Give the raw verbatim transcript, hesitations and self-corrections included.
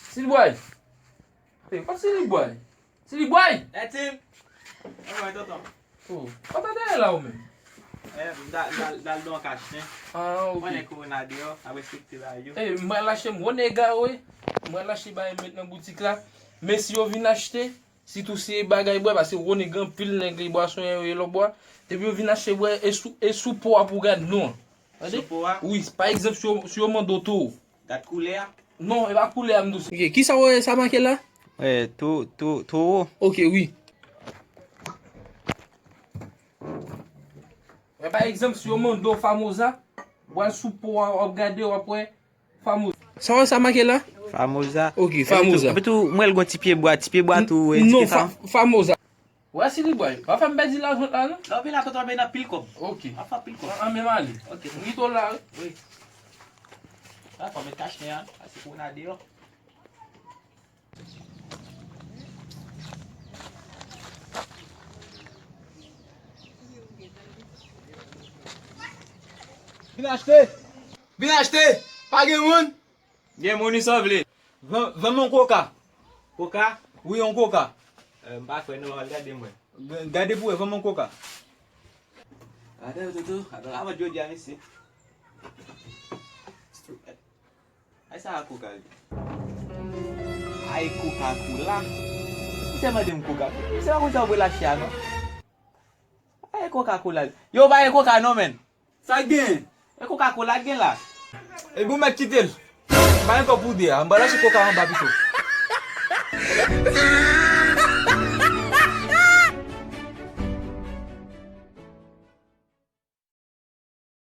Silibway. Hey, pa Silibway. Silibway! Etim! Anmwey, tonton. Oh, pa ta dèyè la ou menm. Eh, m ta, m ta, m ta al nan kach, nen. Ah, ok. Konnen kowona deyò, ap respekte bagay yo. Eh, m pral achte m wonèg a, wi. M pral achte bagay m met nan boutik la. Men si yo vin achte, sitou si e bagay bwè, paske wonèg gen anpil nèg li bwasonyen yo e lòt bwa. Depi yo vin achte bwè, e sou, e sou po a pou gad non. Tande? Sou po a? Wi, pa egzanp, si yo, si yo mande w towo. Gad koulè a. Non, e pa koulè a m di w. Ok, kisa w wè sa make la? Eh, to, to, towo. Ok, wi. Men pa egzanp, si yo mande w famoza, w al sou po a, w ap gade, w ap wè famoza. Sa w wè sa make la? Famoza. Ok, famoza. Epi tou, epi tou, m wè l gon ti pye bwa, ti pye bwa tou, e ti pye sa. Non, fa-, famoza. Wè Silibway, pa fè m pèdi lajan la non. Lè w vin la, tonton, ap vin anpil kòb. Ok. Ap fè anpil kòb. An, an, men m ale. Ok. M kite w la, wi. Wi. Sa fò met kach nen an, paske kowona deyò. Vin achte! Vin achte! Pa gen moun! Gen moun wi sa w vle. Vann, vann mwen yon koka. Koka? Wi, yon koka. Eh, m pa kwè non, al gade mwen. G-, gade pou wè, vann mwen yon koka. Gade yo, Toto, avan, avan jodi a, mesye. Ay, sa a koka, wi. Ay, Coca-Cola. Misye mande m koka. Misye pa konn sa w vle lache a, non. Ay, Coca-Cola. Yo, pa gen koka, non, menn. Sa k gen? E Coca-Cola k gen la. Epi w mèt kite l. M pa gen kòb pou de a. M pral achte koka anba pito.